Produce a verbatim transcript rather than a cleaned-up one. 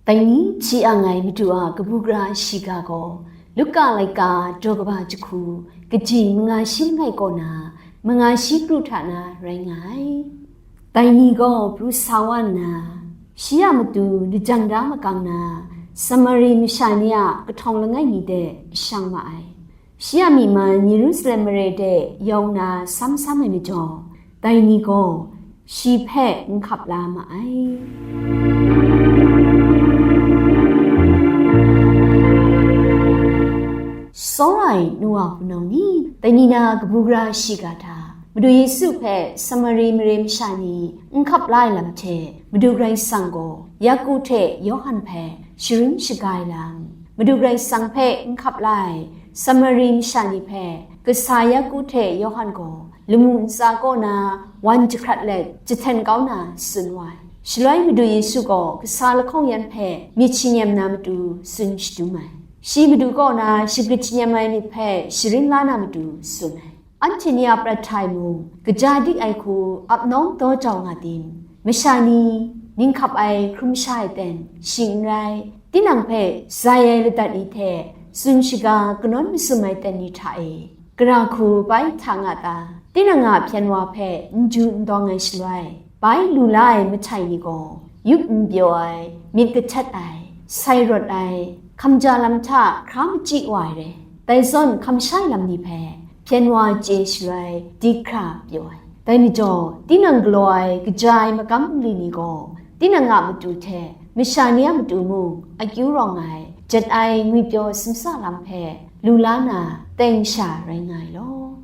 Dai ni hti ang ai Madu a kabu gara shiga gaw, Luka laika daw kaba jahku, kaji manga shi langai kaw na, manga shi kru hta na rai nga ai. Dai ni gaw pru sa wa nna, shi a matu lajang da makang na, Samari masha ni a kahtawng langai mi de shang ma ai. Shi a myi man Yerusalem mare de yawng na sam sam ai majaw, dai ni gaw shi hpe n hkap la ma ai. Tsawra ai nu wa hpunau ni, dai ni na kabu gara shiga hta, Madu Yesu hpe Samari mare masha ni n hkap la ai lam hte, Madu Karai Kasang gaw Yaku hte Yawhan hpe sharin shaga ai lam, Madu Karai Kasang hpe n hkap la ai Samari masha ni hpe kasa Yaku hte Yawhan gaw lamu ntsa kaw na wan jahkrat let jahten kau na tsun wa ai. Shaloi Madu Yesu gaw kasa lahkawng yan hpe myit shingnyam na matu tsun shadum ai. Shi Madu kaw na shagrit shingnyam ai myit hpe sharin la na matu tsun ai. Anhte ni a prat hta e mung, kaja dik ai hku ap nawng daw jau nga tim? Masha ni, ning hkap ai hkrum sha ai ten, shing n rai, tinang hpe zai ai ladat ni hte tsun shaga kanawn masum ai ten ni hta e, gara hku bai hta nga ta? Tinang a hpyen wa hpe n ju n dawng ai shaloi, bai lu la ai mahtai ni gaw, yup n pyaw ai, myit kahtet ai, sai rawt ai, hkamja lam hta hkra machyi wa ai re. Dai zawn hkamshai lam ni hpe hpyen wa chye shaloi dik hkra pyaw ai. Dai majaw, tinang galaw ai kaja ai magam nli ni gaw, tinang a matu hte masha ni a matu mung akyu rawng ai, jet ai ngwipyaw simsa lam hpe lu la na teng sha rai nga ai law.